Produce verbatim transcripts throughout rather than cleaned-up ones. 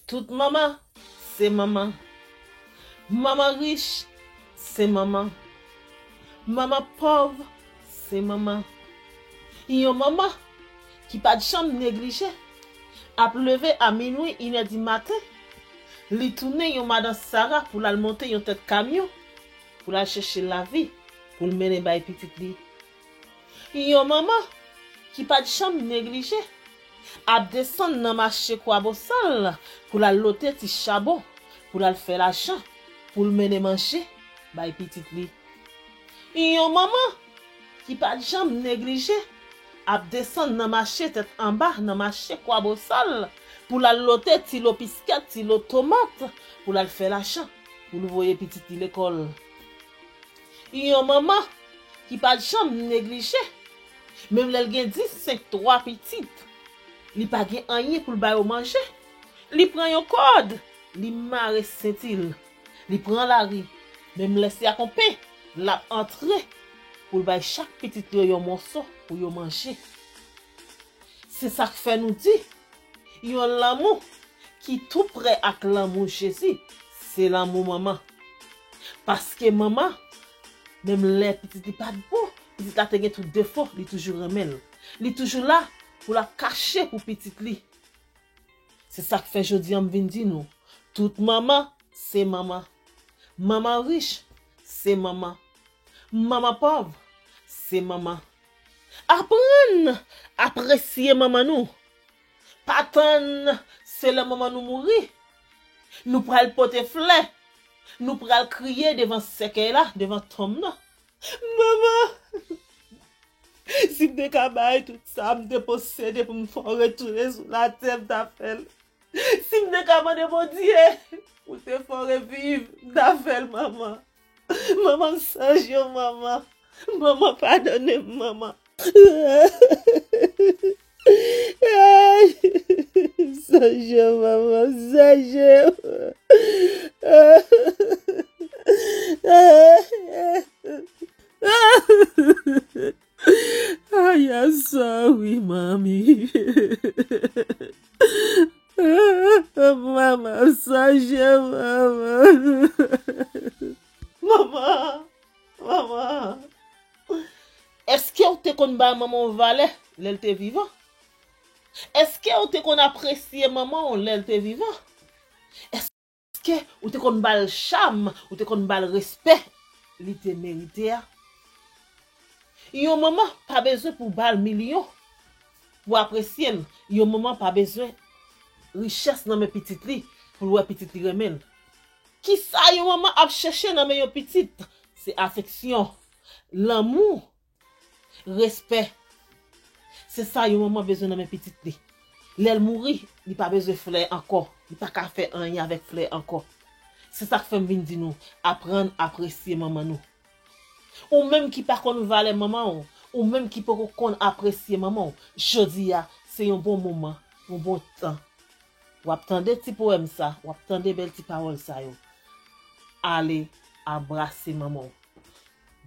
Tout manman se manman. Manman rich se manman. Manman pòv se manman. Yon manman ki pa t janm neglije ap leve a minwi, inè di maten, li tounen yon madan sara pou l al monte yon tèt kamyon pou l al chèche lavi pou l mennen bay pitit li. Yon manman ki pa t janm neglije ap desann nan mache Kwabosal pou l al lote ti chabon pou l al fè lajan pou l mennen manje bay pitit li. Yon manman ki pa t janm neglije ap desann nan mache tèt anba, nan mache Kwabosal pou l al lote ti lo piskèt, ti lo tomat pou l al fè lajan pou l voye pitit li lekòl. Yon manman ki pa t janm neglije, menm lè l gen dis, senk, twa pitit, li pa gen anyen pou l ba yo manje, li pran yon kòd, li mare senti l, li pran lari, menm lè se ak yon pen l ap antre pou l bay chak pitit li yo yon moso pou yo manje. Se sa k fè nou di, yon lanmou ki tou prè ak lanmou Jezi, se lanmou manman. Paske manman, menm lè pitit li pa t bon, pitit la te gen tout defo, li toujou renmen l. Li toujou la pou l ap kache pou pitit li. Se sa k fè jodi a m vin di nou, tout manman se manman. Manman rich se manman. Manman pòv se manman. Aprann apresye manman nou. Pa tann se lè manman nou mouri nou pral pote flè, nou pral kriye devan sèkèy la, devan tonm nan. Manman, si m te ka bay tout sa m te posede pou m fè w retounen sou latè, m ta fè l. Si m te ka mande Bondye pou l te fè w reviv, m ta fè l, manman. Manman, m sanje w, manman. Manman, padone m, manman. Ay, sanje w, manman, sanje w. Ay, I'm sorry, mami. Manman, sanje, manman. Manman, manman. Èske w te konn ba manman w valè lè l te vivan? Èske w te konn apresye manman w lè l te vivan? Èske ou te konn ba l cham, ou te konn ba l respè li te merite a? Yon manman pa bezwen pou ba l milyon pou apresye l. Yon manman pa bezwen richès nan men pitit li pou l wè pitit li renmen l. Kisa yon manman ap chèche nan men yon pitit? Se afeksyon, lanmou, respè. Se sa yon manman bezwen nan men pitit li. Lè l mouri, li pa bezwen flè ankò. Li pa ka fè anyen avèk flè ankò. Se sa k fè m vin di nou, aprann apresye manman nou. Ou menm ki pa konn valè manman w, ou menm ki poko konn apresye manman w, jodi a, se yon bon moman, yon bon tan. W ap tande ti powèm sa, w ap tande bèl ti pawòl sa yo. Ale abrase manman w.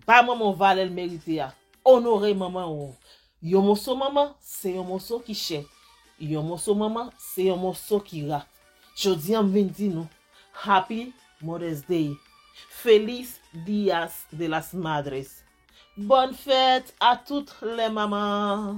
Ba manman w valè l merite a. Onore manman w. Yon moso manman, se yon moso ki chè. Yon moso manman, se yon moso ki ra. Jodi a, m vin di nou, Happy Mother's Day. Feliz Dias de las Madres. Bonne fête à toutes les mamans.